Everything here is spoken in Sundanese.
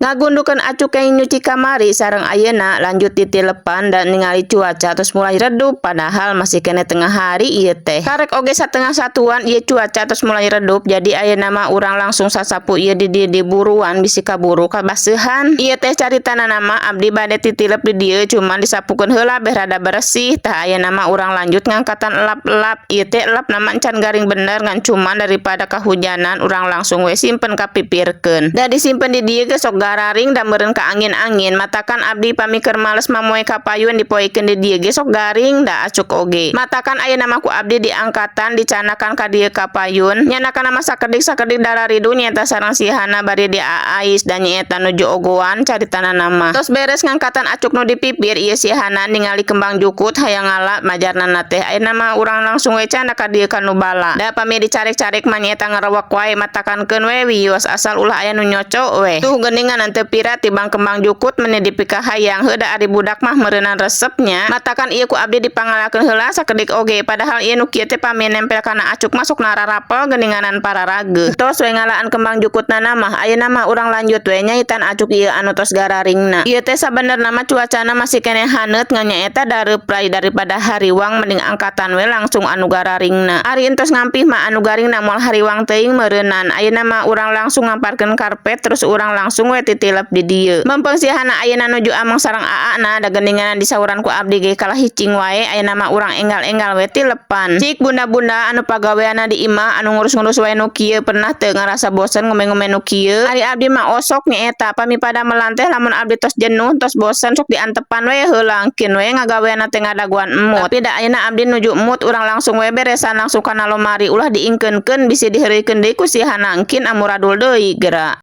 Ngagundukeun acuk yang nyuci kamari sareng ayeuna lanjut titilepan dan ningali cuaca terus mulai redup, padahal masih keneh tengah hari ieu teh. Karek oge satengah satuan ieu cuaca terus mulai redup, jadi ayeuna mah urang langsung sasapu ieu di dieu diburuan bisi kaburu kabaseuhan. Ieu teh caritana mah abdi bade titilep di dieu, cuman disapukeun heula beh rada beresih. Tah, ayeuna mah urang lanjut ngangkatan elap-elap. Ieu teh elap nama encan garing bener, ngan cuman daripada kahujanan urang langsung we simpen kapipirkeun. Da disimpen di dieu ge sok gararing da meureun ka angin-angin. Matakan abdi pami keur males mamoe ka payun, dipoekeun di dieu ge sok garing da acuk oge. Matakan ayeuna mah ku abdi diangkatan, dicanakan ka dieu ka payun. Nyanakan mah sakedik-sakedik dararidu nyaeta sareng si Hana bari diaais dan nyaeta nuju ogoan caritana mah. Tos beres ngangkatan acuk nu di pipir, ieu si Hana ningali kembang jukut hayang ngala majarna teh. Ayeuna mah urang langsung we candak ka dieu ka nu bala. Da pami dicarek-carek mah nyaeta ngarewek wae, matakan keun we wios asal ulah aya nu nyoco we. Tuh geuningan teu pira tibang kembang jukut meni dipikahayang. Heuh da ari budak mah meureunan resepnya. Matakan ieu ku abdi dipangalakeun heula sakedik oge, padahal ieu nu kieu teh pami nempel kana acuk masuk nararapel geuninganan pararageuh. Tos we ngalaan kembang jukutna mah, ayeuna mah urang lanjut we nyaitan acuk ieu anu tos gararingna. Ieu teh sabenerna mah cuacana masih keneh haneut, ngan nyaeta dareup daripada hariwang mending angkatan we langsung anu gararingna. Ari entos ngampih mah anu garingna moal hariwang teuing meureunan. Ayeuna mah urang langsung ngamparkeun karpet, terus urang langsung we titilep di dieu. Mempeng si Hana ayeuna nuju ameng sareng aana, da geuningan disauran ku abdi ge kalah hicing wae. Ayeuna mah urang enggal-enggal we tilepan. Cik bunda-bunda anu pagaweanna di imah, anu ngurus-ngurus wae nu kieu, pernah teu ngarasa bosen ngome-ngome nu kieu? Ari abdi mah osok nyaeta pami pada melanteh, lamun abdi tos jenuh, tos bosen, sok diantepan we heula, engkin we ngagaweanna teh ngadaguan emut. Tapi da ayeuna abdi nuju mood, urang langsung we beresan langsung kana lomari, ulah diingkeunkeun bisi diheureuykeun deui ku si Hana, engkin amuradul deui geura.